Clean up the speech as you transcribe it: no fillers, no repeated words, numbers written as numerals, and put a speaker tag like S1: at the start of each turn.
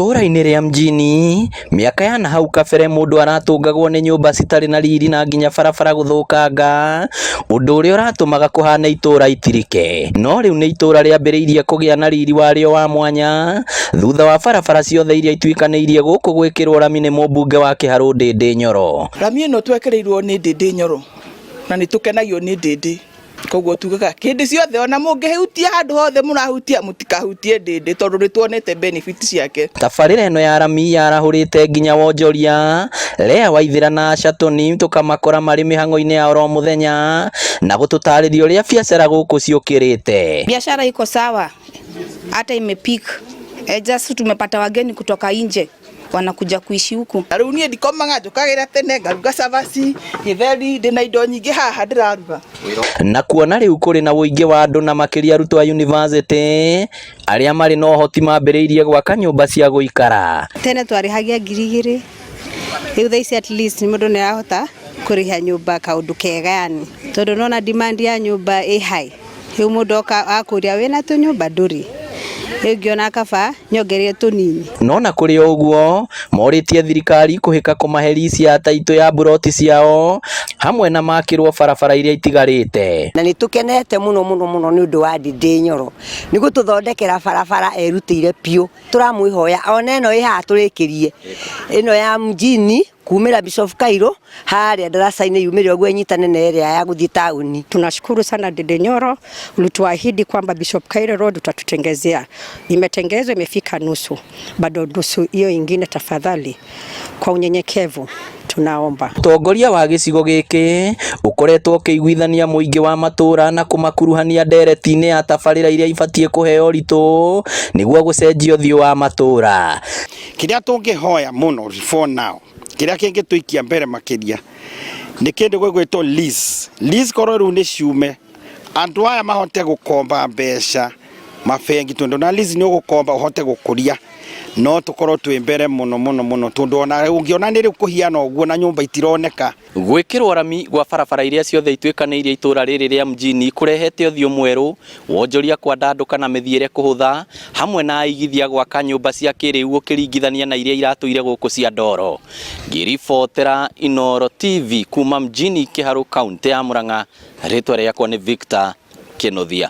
S1: Itũũra-inĩ rĩa mjini, mĩaka ya nahau kabere mũndũ aratũngagwo nĩ nyũmba citarĩ na riri na nginya barabara gũthũkanga, ũndũ ũrĩa ũratũmaga kũhane itũũra itirike. No rĩu nĩ itũũra rĩambĩrĩirie kũgĩa na riri warĩo wa mwanya, thutha wa barabara ciothe iria ituĩkanĩirie gũkũ gwĩkĩrwo rami nĩ mũmbunge wa Kĩharũ Ndĩndĩ Nyoro.
S2: Rami ĩno twekĩrĩirwo nĩ Ndĩndĩ Nyoro na nĩ tũkenagio nĩ Ndĩndĩ, koguo tugaga hĩndĩ ciothe ona mũngĩhutia handũ hothe mũrahutia, mũtikahutie Ndĩndĩ tondũ nĩ tuonete benefit ciake.
S1: Tabarĩra ĩno ya rami yarahũrĩte nginya wonjoria Lea Waithĩra na Ashatoni tũkamakora marĩ mĩhang'o-inĩ ya oro mũthenya na gũtũtarĩria ũrĩa biacara gũkũ ciũkĩrĩte.
S3: Biashara iko sawa, hata imepick. Just tumepata wageni kutoka nje wanakuja kuishi huku.
S2: Na rĩu niĩ ndikomaga, njũkagĩra tene ngaruga cabaci, gĩtheri, ndĩna indo nyingĩ haha ndĩraruga.
S1: Na kuona rĩu kũrĩ na ũingĩ wa andũ na makĩria arutwo a yunivasĩtĩ arĩa marĩ na ũhoti mambĩrĩirie gwaka nyũmba cia gũikara.
S4: Tene twarĩhagia 2000, rĩu thaa ici at least mũndũ nĩ arahota kũrĩha nyũmba kaũndũ kega yani, tondũ nona demand ya nyũmba ĩ high. Rĩu mũndũ oka akũria wĩna tũnyũmba, ndũrĩ. Rĩu ngĩona kaba nyongerere tũnini.
S1: No na kũrĩ o ũguo, morĩtie thirikari kũhĩka kũmahe lease ya taitũ ya mburoti ciao hamwe na makĩrwo barabara iria itigarĩte.
S5: Na nĩ tũkenete mũno mũno mũno nĩ ũndũ wa Ndĩndĩ Nyoro nĩ gũtũthondekera barabara erutĩire biũ. Tũramwĩhoya ona ĩno ĩ haha tũrĩkĩrie ĩno ya mjini kumĩra Bishop Kairo harĩa ndaraca-inĩ yumĩre ũguo ĩnyitane na ĩrĩa ya gũthiĩ taũni.
S6: Tunashukuru sana Ndindi Nyoro, ulituahidi kwamba Bishop Kairo Road utatutengezea. Imetengezwa, imefika nusu, bado nusu hiyo ingine, tafadhali, kwa unyenyekevu tunaomba.
S1: Ũtongoria wa gĩcigo gĩkĩ ũkoretwo ũkĩiguithania mũingĩ wa matũra na kũmakuruhania ndereti-inĩ ya tabarĩra iria ibatiĩ kũheo ũritũ nĩguo gũcenjia ũthiũ wa matũra.
S7: Kĩrĩa tũngĩhoya mũno for now, kĩrĩa kĩngĩtũikia mbere makĩria nĩ kĩndũ gĩgwĩtwo lease. Lease korwo rĩu nĩ ciume andũ aya mahote gũkomba mbeca mabengi, tondũ na lease nĩ ũgũkomba ũhote gũkũria, no tũkorwo twĩ mbere mũno mũno mũno, tondũ ona ũngĩona nĩ rĩu kũhiana ũguo na nyũmba itironeka.
S1: Gwĩkĩrwo rami gwa barabara iria ciothe ituĩkanĩirie itũra rĩrĩ rĩa mjini kũrehete ũthiũ mwerũ, wonjoria kwandandũka na mĩthiĩre kũhũtha, hamwe na aigithia gwaka nyũmba cia kĩrĩu ũkĩringithania na iria iratũire gũkũ cia ndoro. Ngĩribotera Inooro TV kuma mjini Kĩharũ, kaunti ya Murang'a, rĩtwa rĩakwa nĩ Victor Kĩnuthia.